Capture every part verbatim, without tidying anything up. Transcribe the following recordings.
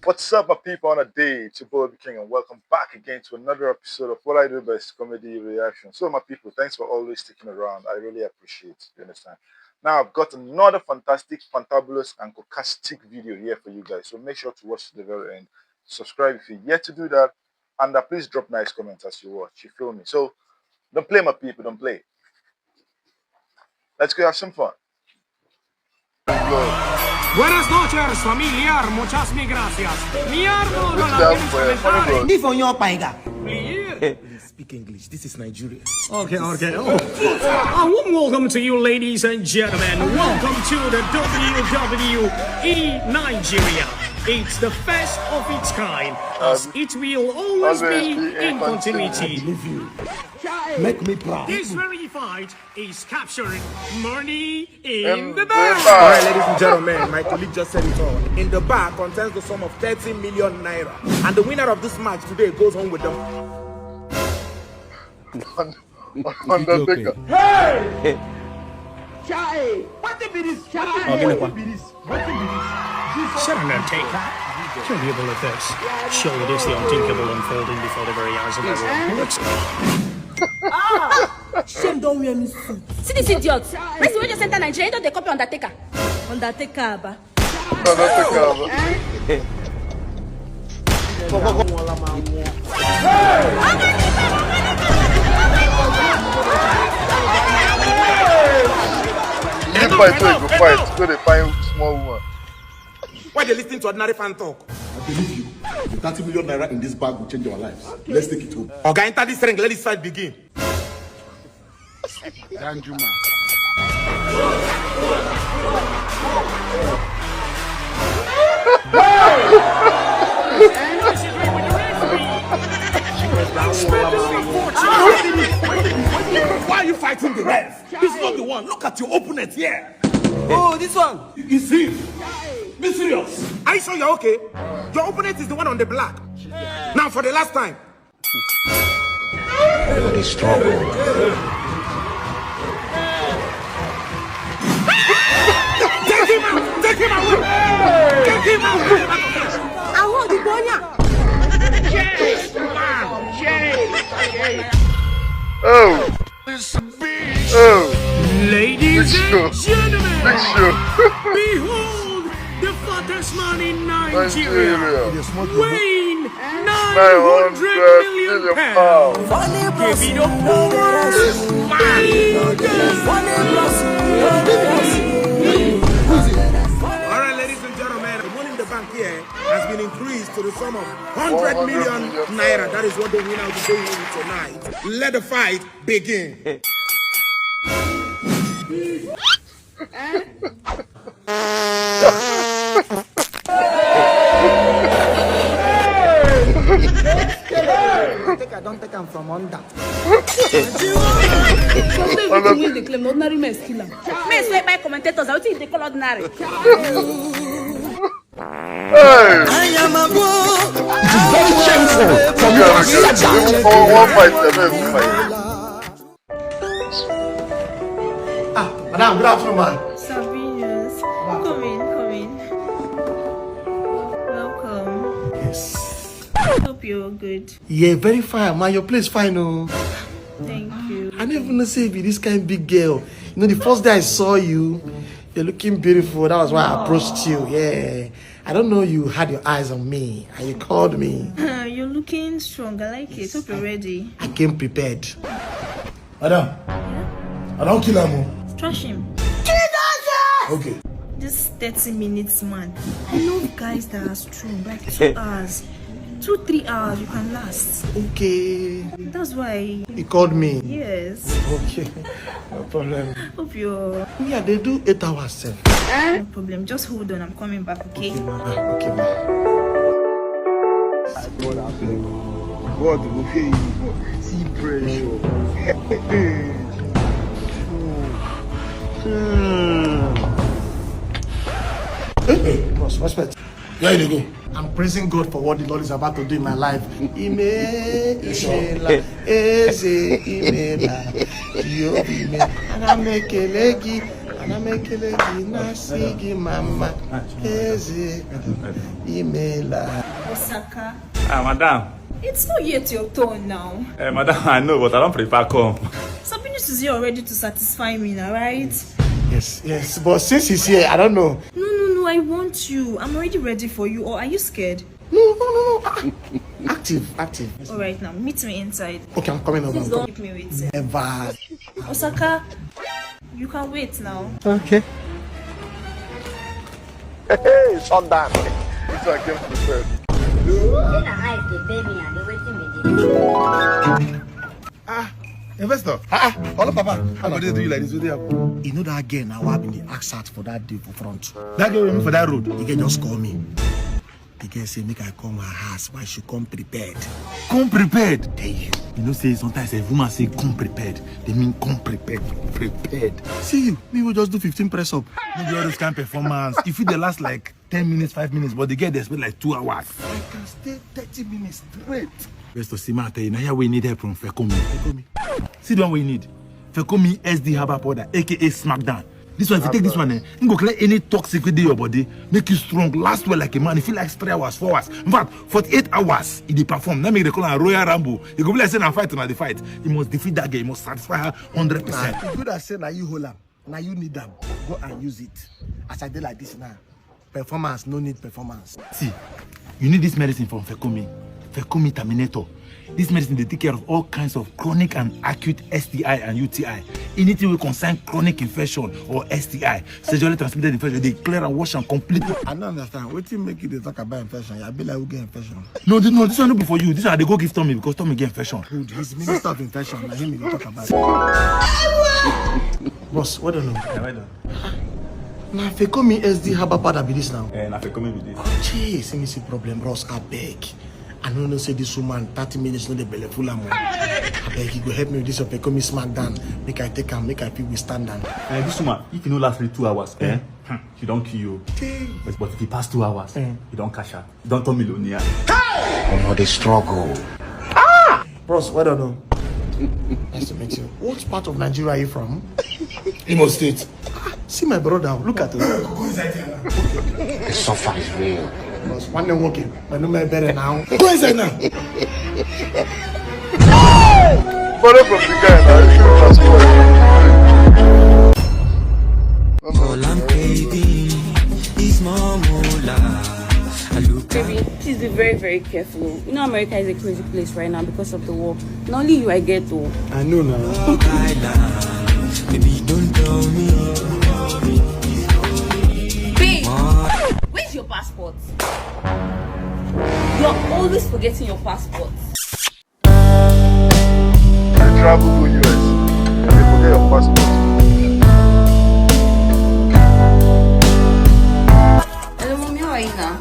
What's up, my people? On a day, it's your boy B King, and welcome back again to another episode of What I Do Best Comedy Reaction. So, my people, thanks for always sticking around. I really appreciate it. You understand? Now, I've got another fantastic, fantabulous, and cocastic video here for you guys. So, make sure to watch to the very end. Subscribe if you're yet to do that, and uh, please drop nice comments as you watch. You feel me? So, don't play, my people. Don't play. Let's go have some fun. Buenas noches, familiar. Muchas mil gracias. Mi árbol con la If on your paiga. Please speak English. This is Nigeria. Okay, okay. Oh. A warm welcome to you, ladies and gentlemen. Welcome to the W W E Nigeria. It's the first of its kind, as it will always be in continuity. Believe you. Make me proud. This very fight is capturing money in the bank. All right, ladies and gentlemen, my colleague just said it all. In the bag contains the sum of thirty million naira, and the winner of this match today goes home with them. Undertaker. Chai! What be this? Chai! Oh, gịnịkwa? What be this? What be this? Said Undertaker. Can you believe this? Surely this the unthinkable unfolding before the very eyes of everyone. Let's Shame don wear me suit. See this idiot. Person wey just enter Nigeria, he don dey copy Undertaker. Undertaker aba. Undertaker. You fight, so you go fight. Go dey find small woman. Why they listening to ordinary fan talk? I believe you. The thirty million naira in this bag will change our lives. Let's take it home. Oga, enter this ring, let this fight begin. Danjuma. Why are you fighting the ref? This is not the one. Look at your opponent here. Oh, this one. You see? Be serious. Are you sure you're okay? Your opponent is the one on the black. Now, for the last time. They struggle. Take him out! Take him away! Take him out! Take him out! Àwọn òdìbò yàn. Oh. Oh. Ladies Big show. And gentlemen, Big show. Behold the fattest man in Nigeria, Nigeria. Weighing nine hundred million pounds. Davido Fowler. All right, ladies and gentlemen, the money in the bank here has been increased to the sum of one hundred million naira. That is what they win out to pay you tonight. Let the fight begin. Take I don't take am from under. Some days wetin wey dey claim na ordinary men kill am. Men wey buy commentators, na wetin you dey call ordinary? Hey. I am a boy. Very shameful. From you accept that. One fight, seven fight. Ah, madam, good afternoon, ma. Sabinus, come in, come in. Welcome. Yes. Hope you're good. Yeah, very fine, ma. Your place fine, oh. Thank you. I didn't even know say you be this kind big girl. You know, the first day I saw you, you're looking beautiful. That was why I approached you. Yeah. I don't know you had your eyes on me and you called me. Uh, you're looking strong. I like it. Hope you're ready. I came prepared. Madam, I don't kill him. Oh. Trash him. Okay. This thirty minutes man. I know guys that are strong, like two hours. Two, three hours you can last. Okay. That's why. He called me. Yes. Okay. No problem. Hope you're. Yeah, they do eight hours, sir. No problem. Just hold on. I'm coming back, okay? Okay, ma. Ah, God, I beg. God, go pay you. See pressure. Hey, hey. Hey, hey, boss, respect. Where you dey go? I'm praising God for what the Lord is about to do in my life. Ime, Imela, Eze, Imela, Jehovah, Ime. Ana m ekele gị, ana m ekele gị, na-asị gị mama, Eze, Imela. Osaka. Ah, madam. It's not yet your turn now. Eh, madam, I know, but I don't prefer come. Something is here already to satisfy me now, right? Yes, yes, but since he's here, I don't know. No, no, no, I want you. I'm already ready for you. Or are you scared? No, no, no, no. Ah, active, active. All right, now meet me inside. Okay, I'm coming over. Please don't keep me waiting. Never. Osaka, you can wait now. Okay. Hey, shut down. This one came prepared. Say na eyes dey pay me and dey waiting me dey. Ah, investor. Ah, ah, hello, Papa. How go dey do you like this? Wetin happen? You know that girl now I been dey ask out for that day for front. That girl wey meet for that road. The girl just call me. The girl say make I come her house, why she come prepared. Come prepared? Tell you. You know say sometimes if woman say come prepared, they mean come prepared, prepared. See you, me will just do fifteen press up. No be all those kind performance. If you dey last like ten minutes, five minutes, but the girl dey spend like two hours. I can stay thirty minutes straight. Best to see, man, I tell you, now here we need help from Fekomi. Fekomi. See the one we need. Fekomi S D Herbal Powder, A K A Smackdown. This one, if you take this one, eh, you go clear any toxic within your body, make you strong, last well like a man. If you like three hours, four hours, in fact, forty-eight hours, it dey perform. That make they call am Royal Rambo. You go be like say na fight, na the fight. You must defeat that girl. You must satisfy her hundred percent. Nah, e good as say na you hold am, na you need am. Go and use it. As I dey like this now, performance no need performance. See, you need this medicine from Fekomi. Fekomi Terminator. This medicine dey take care of all kinds of chronic and acute S T I and U T I. Anything wey concern chronic infection or S T I, sexually transmitted infection, dey clear and wash am completely. I no understand. Wetin make you dey talk about infection? I be like who get infection? No, this, no, this one no be for you. This one I dey go give Tommy because Tommy get infection. Good. He's minister of infection. Na him you dey talk about. Boss, well done. Yeah, well done. Na Fekomi S D Herbal Powder be this now. Eh, na Fekomi be this. Jeez, see me see problem, bros. Abeg. I no know say this woman thirty minutes no dey belle full am o. Abeg, you go help me with this your Fekomi Smackdown. Make I take am, make I fit withstand am. Eh, this woman, if you no last me two hours, eh, hmm, she don kill you. Jeez. But, but if you pass two hours, eh, you don cash out. You don turn millionaire. Omo, the struggle. Bros, well done o. Nice to meet you. What part of Nigeria are you from? Imo State. Ah, see my brother, look at him. The suffer is real. Bros, one day walking, but no matter better now. Go inside now. Follow from the guy now. You should transport. All I'm craving is more moolah. I look Baby, please be very, very careful. You know America is a crazy place right now because of the war. Not only you, I get though. I know now. Long island, baby, don't tell me. Babe, where's your passport? You're always forgetting your passport. You travel go U S, you dey forget your passport. Hello, mommy, how are you now?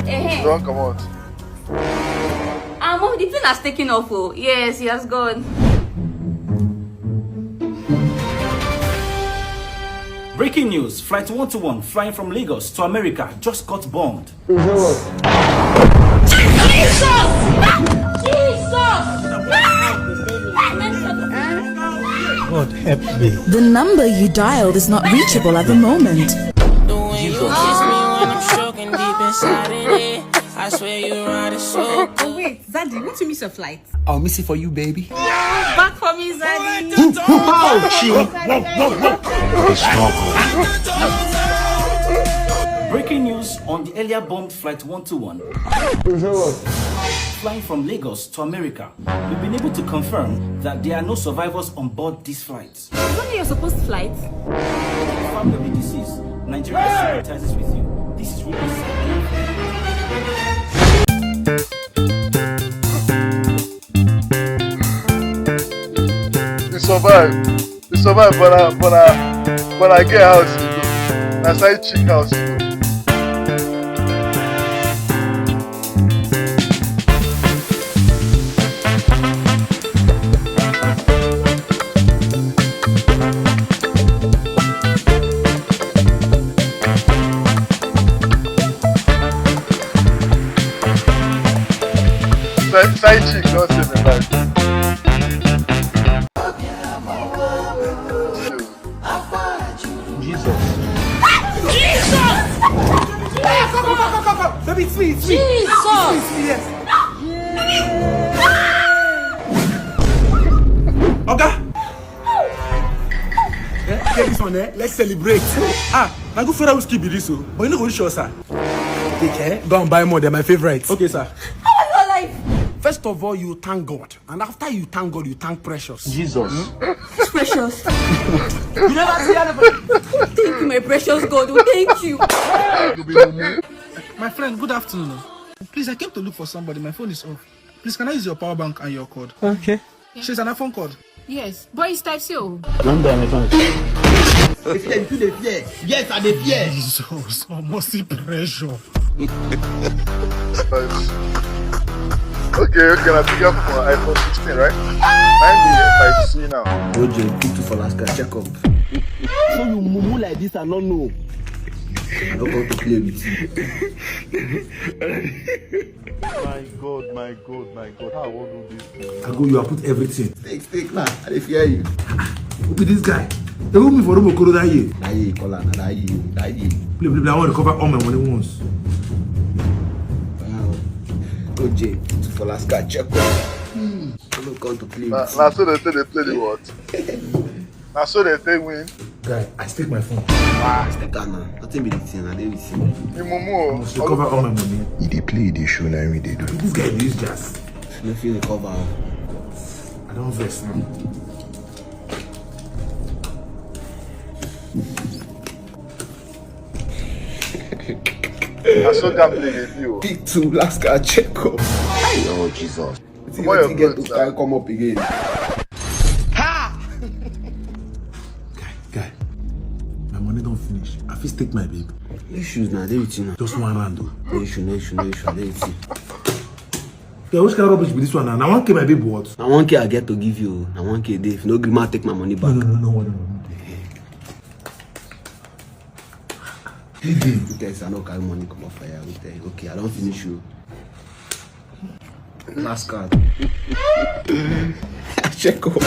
Eh, eh. Don comot. Ah, mom, the plane has taken off. Oh, yes, he has gone. Breaking news, Flight one two one flying from Lagos to America just got bombed. Jesus! Jesus! God help me. The number you dialed is not reachable at the moment. The way you kiss me when I'm stroking deep inside of it, I swear you ride it so good. Wait, Zaddy, won't you miss your flight? I'll miss it for you, baby. Back for me, Zaddy. Breaking news on the earlier bombed Flight one two one. Flying from Lagos to America, we've been able to confirm that there are no survivors on board this flight. Is that your supposed flight? Family deceased. Nigeria sympathizes with you. This is really sad. They survive. They survive, but I, but I, but I get house. You know. Na side chick house. You know. Side chick don save my life. Jesus. Jesus! Hey, come, come, come, come, come, come. Baby, it's me, it's me. Jesus! It's me, it's me, yes. Oga! Eh, get this one, eh? Let's celebrate. Ah, na good federal whiskey be this, oh. But you no go sure, sir. Take care. Go and buy more. They're my favorite. Okay, sir. How was your life? First of all, you thank God. And after you thank God, you thank Precious. Jesus. Precious. You never see anybody. Thank you, my precious God. Oh, thank you. My friend, good afternoon. Please, I came to look for somebody. My phone is off. Please, can I use your power bank and your cord? Okay. She's an iPhone cord. Yes, but it's type C o. Don't die, my friend. If you dey fear, yes, I dey fear. Jesus, almost see pressure. Okay, okay, na bigger for iPhone sixteen, right? Mine be five C now. O J, put two for last guy, check up. So you mumu like this, I no know. I no come to play with you. My God, my God, my God, how I wan do this thing? I go, you have put everything. Take, take now. I dey fear you. Who be this guy? They hold me for room Okoro that year. That year, call am, that year, that year. Play, play, play. I want to recover all my money once. Wow. O J, put two for last guy, check up. Hmm. I no come to play with you. Na so they say they play the what? Na so they take win. Guy, I stake my phone. Ah, stake am now. Nothing be the thing, I dey with you. You mumu. I must recover all my money. You dey play, you dey show, na we dey do. This guy dey use jazz. No fit recover. I don vex now. Na so gambling dey be o. Pick two, last guy, check up. Oh, Jesus. Wetin, wetin get to carry come up again? Ha! Guy, guy, my money don finish. I fit stake my babe. No issues now, dey with you now. Just one round o. No issue, no issue, no issue, dey with you. Yeah, which kind of rubbish be this one now? Na one K my babe what? Na one K I get to give you. Na one K dey. If you no gree, ma take my money back. No, no, no, no, no, no. Who tell you say I no carry money comot for here? Who tell you? Okay, I don finish you. Last card. Check up. God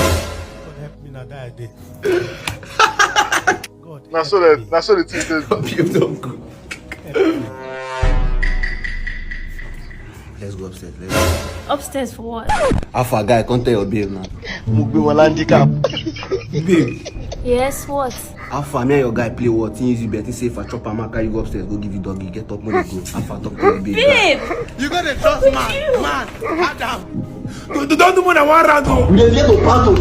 help me, na die I dey. God help me. Na so the, na so the thing dey. Hope you don go. Help me. Let's go upstairs. Let's go. Upstairs for what? Alpha guy, come tell your babe now. Mo gbé wọn handicap. Babe. Yes, what? Alpha, me and your guy play what? He use you bet. He say if I chop am, I carry you go upstairs, go give you doggy. Get up, money go. Alpha, talk to your babe. Babe! You gotta trust man. Man, Adam. Don't, don't do more than one round, though. We dey get to pass to.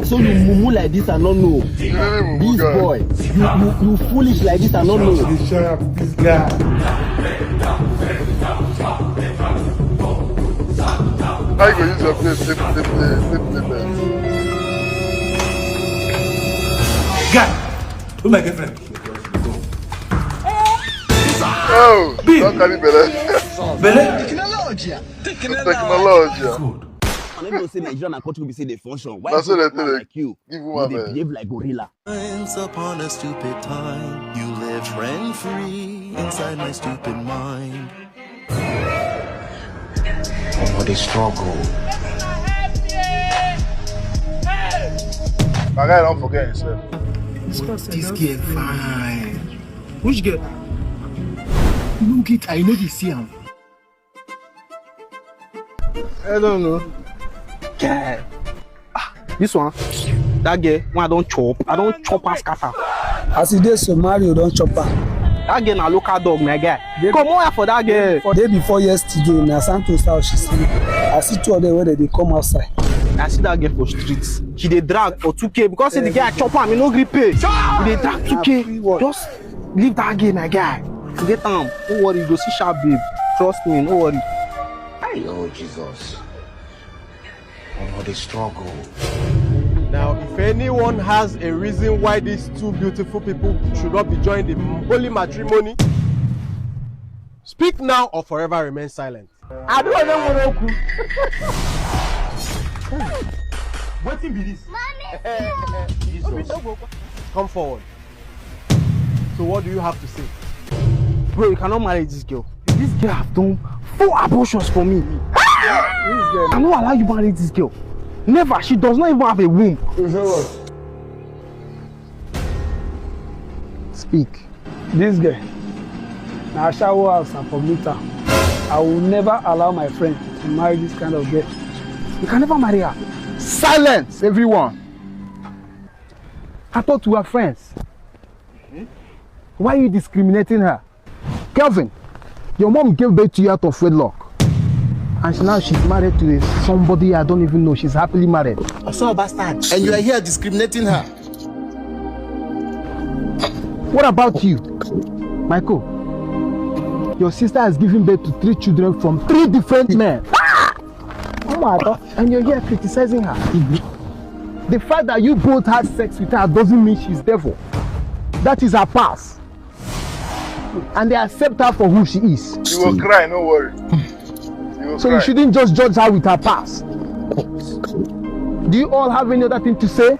So you mumu like this, I no know. This boy, you, you, you foolish like this, I no know. This guy. How you go use your place take play, play, take play bet? Guy, who my girlfriend? Oh, babe. Don carry belle. Belle? Technology. Technology. Good. I no know say Nigeria na country be say dey function. Why people like you dey behave like gorilla? Once upon a stupid time, you lived rent free inside my stupid mind. Omo, dey struggle. My guy don forget himself. This girl fine. Which girl? Look it, I know dey see am. I don't know. Guy. Ah, this one, that girl, when I don chop, I don chop her scatter. As e dey so, Mario don chop her. That girl na local dog, my guy. Come on for that girl. Day before yesterday, na Santos house she sleep. I see two of them wey dey come outside. I see that girl for street. She dey drag for two K because say the guy chop am, he no gree pay. He dey drag two K. Just leave that girl, my guy. Forget am. No worry, you go see sharp babe. Trust me, no worry. Hey, oh Jesus. Omo, dey struggle. Now, if anyone has a reason why these two beautiful people should not be joined in holy matrimony, speak now or forever remain silent. I don't know what. Wetin be this? Jesus. Come forward. So what do you have to say? Bro, you cannot marry this girl. This girl have done four abortions for me. I no allow you marry this girl. Never. She does not even have a womb. Speak. This girl, na shower house and for meter. I will never allow my friend to marry this kind of girl. You can never marry her. Silence, everyone. I thought we were friends. Why are you discriminating her? Kelvin, your mom gave birth to you out of wedlock. And she, now she's married to a, somebody I don't even know. She's happily married. I saw a bastard. And you are here discriminating her. What about you, Michael? Your sister has given birth to three children from three different men. Oh my God. And you're here criticizing her. The fact that you both had sex with her doesn't mean she's devil. That is her past. And they accept her for who she is. You will cry, no worry. You will So you cry. shouldn't just judge her with her past. Do you all have any other thing to say?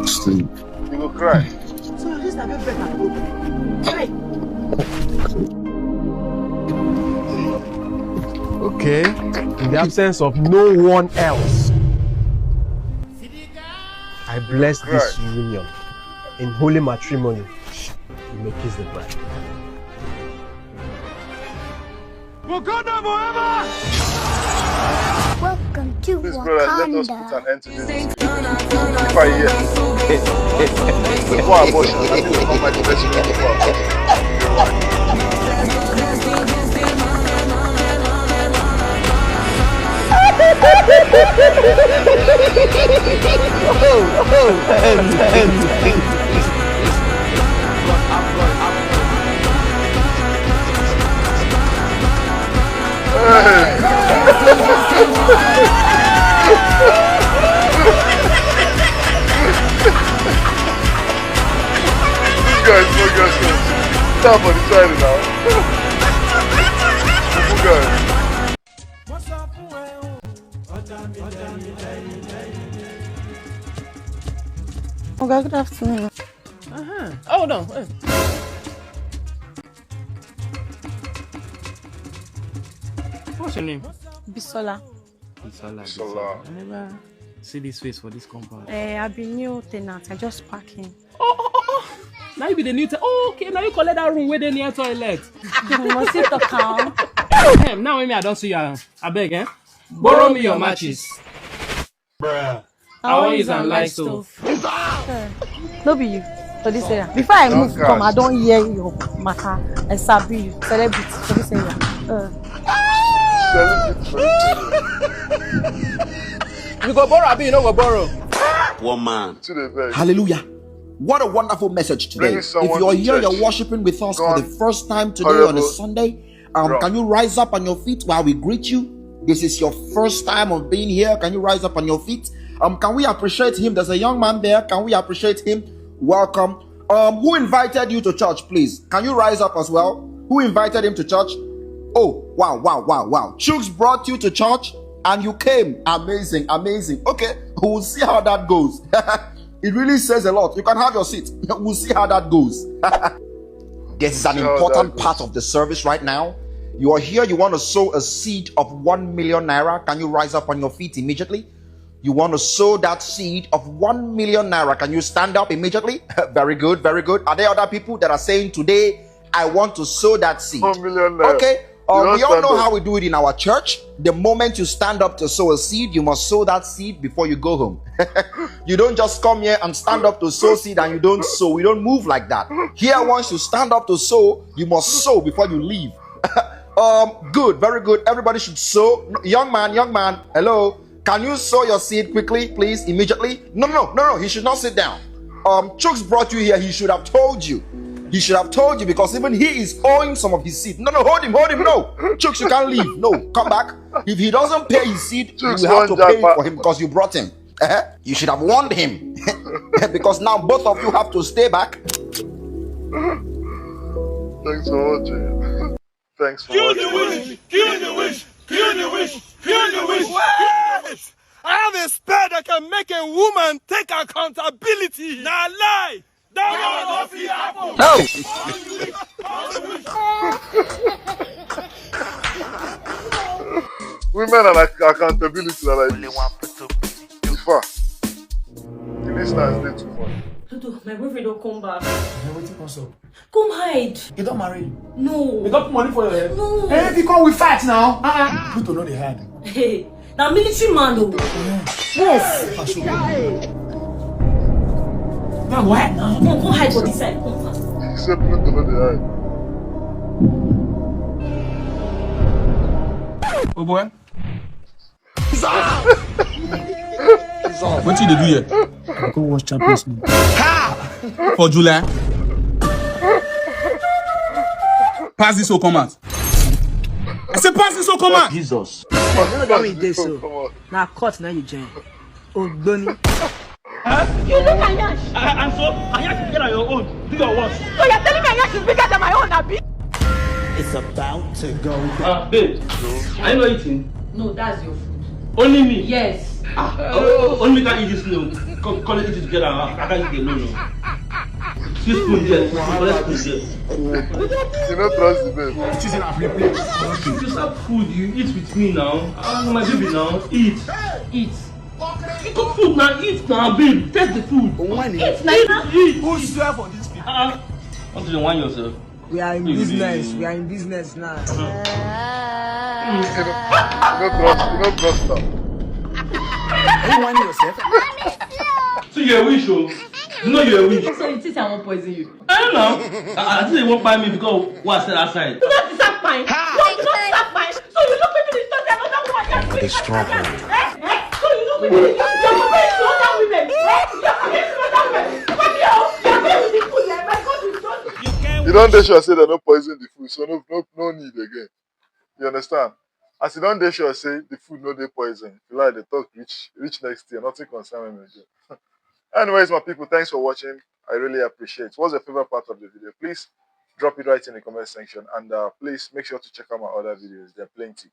Steve. You will cry. So this na big break and go. Hey. Okay. In the absence of no one else, I bless this Right. union in holy matrimony. You may kiss the bride. Wakanda forever! Welcome to Please, brothers, let us put Wakanda. an end to this. If I hear, before abortion, I think it's not my profession. This guy is so good. Stop on the side now. This guy. Oga, good afternoon. Uh-huh. Oh, no. Eh. What's your name? Bisola. Bisola. Bisola. Bisola. I never see this face for this compound. Eh, I be new tenant. I just pack in. Oh, oh, oh, oh. Now you be the new te-, oh, okay, now you collect that room where they near toilet. Must you talk am? Damn, now when me I don't see you, I beg, eh? Borrow me your matches. Bruh. I wan use am light stove. Eh, no be you for this area. Before I move come, I don hear your matter. I sabi you, celebrity for this area. Uh. Celebrity for this area. You go borrow, abi you no go borrow? One man. Hallelujah. What a wonderful message today. If you're here, you're worshiping with us for the first time today on a Sunday, um, can you rise up on your feet while we greet you? This is your first time of being here. Can you rise up on your feet? Um, can we appreciate him? There's a young man there. Can we appreciate him? Welcome. Um, who invited you to church, please? Can you rise up as well? Who invited him to church? Oh, wow, wow, wow, wow. Chooks brought you to church and you came. Amazing, amazing. Okay, we'll see how that goes. It really says a lot. You can have your seat. We'll see how that goes. This is an important part of the service right now. You are here, you want to sow a seed of one million naira. Can you rise up on your feet immediately? You want to sow that seed of one million naira. Can you stand up immediately? Very good, very good. Are there other people that are saying, "Today, I want to sow that seed"? One million naira. Okay. Uh, we all know how we do it in our church. The moment you stand up to sow a seed, you must sow that seed before you go home. You don't just come here and stand up to sow seed and you don't sow. We don't move like that. Here, once you stand up to sow, you must sow before you leave. Um, good, very good. Everybody should sow. No, young man, young man, hello. Can you sow your seed quickly, please, immediately? No, no, no, no, no. He should not sit down. Um, Chooks brought you here. He should have told you. He should have told you because even he is owing some of his seed. No, no, hold him, hold him. No, Chooks, you can't leave. No, come back. If he doesn't pay his seed, you will have to pay it for him because you brought him. Eh? You should have warned him because now both of you have to stay back. Thanks for watching. Thanks for watching. Kill the witch! Kill the witch! Kill the witch! Kill the witch! Wait! I have a spell that can make a woman take accountability. Na lie! Women and ac- accountability are like this. In fact, the listeners dey too much. Pluto, my boyfriend don come back. Hey, wetin come sup? Come hide. You don marry? No. You don put money for your head? No. Hey, if you come, we fight now. Uh-uh. Pluto no dey hide. Hey, na military man o. Yes. Fashion. Now what now? Come, come hide for this side. Come fast. He said Pluto no dey hide. Oh boy. Wetin you dey do here? I go watch Champions League. For July? Pass this whole come out. I say pass this whole come out. Jesus. When you dey so, Come on. na court na you join. Ogboni. You know my yash. And so, I have to get on your own. Do your worst. So you're telling me my yash is bigger than my own, Abi? It's about to go. Uh, babe, are you not eating? No, that's your food. Only me? Yes. Ah, oh, oh, only can eat this meal. Come, come, let's eat it together. I, I can't eat alone. No. This spoon there. Let's spoon there. You no trust the babe. She's in a play play. If you serve food, you eat with me now. Ah, my baby now. Eat. Eat. You cook food now. Eat now, babe. Taste the food. One Eat, eat. Who swear for these people? Ah, want to wine yourself? We are in business. We are in business now. You no trust, you no trust her. Are you whining yourself? So you're a witch, oh. You know you're a witch. So you think I won't poison you? I don't know. I, I think they won't buy me because what I said outside. You don't deserve mine. No, you don't deserve mine. So you look at me, this another woman. What a strong woman. Eh? Eh? So you look at me, you're comparing to other women. Eh? You're comparing to other women. Come here, oh. You're playing with the food, eh? My God, you don't. You don dey sure say dem no poison the food, so no no no need again. You understand? As you don dey sure say the food no dey poison, if you like, dey talk reach reach next year, nothing concern me again. Anyways, my people, thanks for watching. I really appreciate. What's your favorite part of the video? Please drop it right in the comment section, and uh, please make sure to check out my other videos. There are plenty.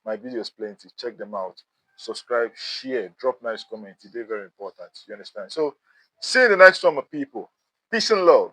My videos plenty. Check them out. Subscribe, share, drop nice comments. It's very important. You understand? So, see you in the next one, my people. Peace and love.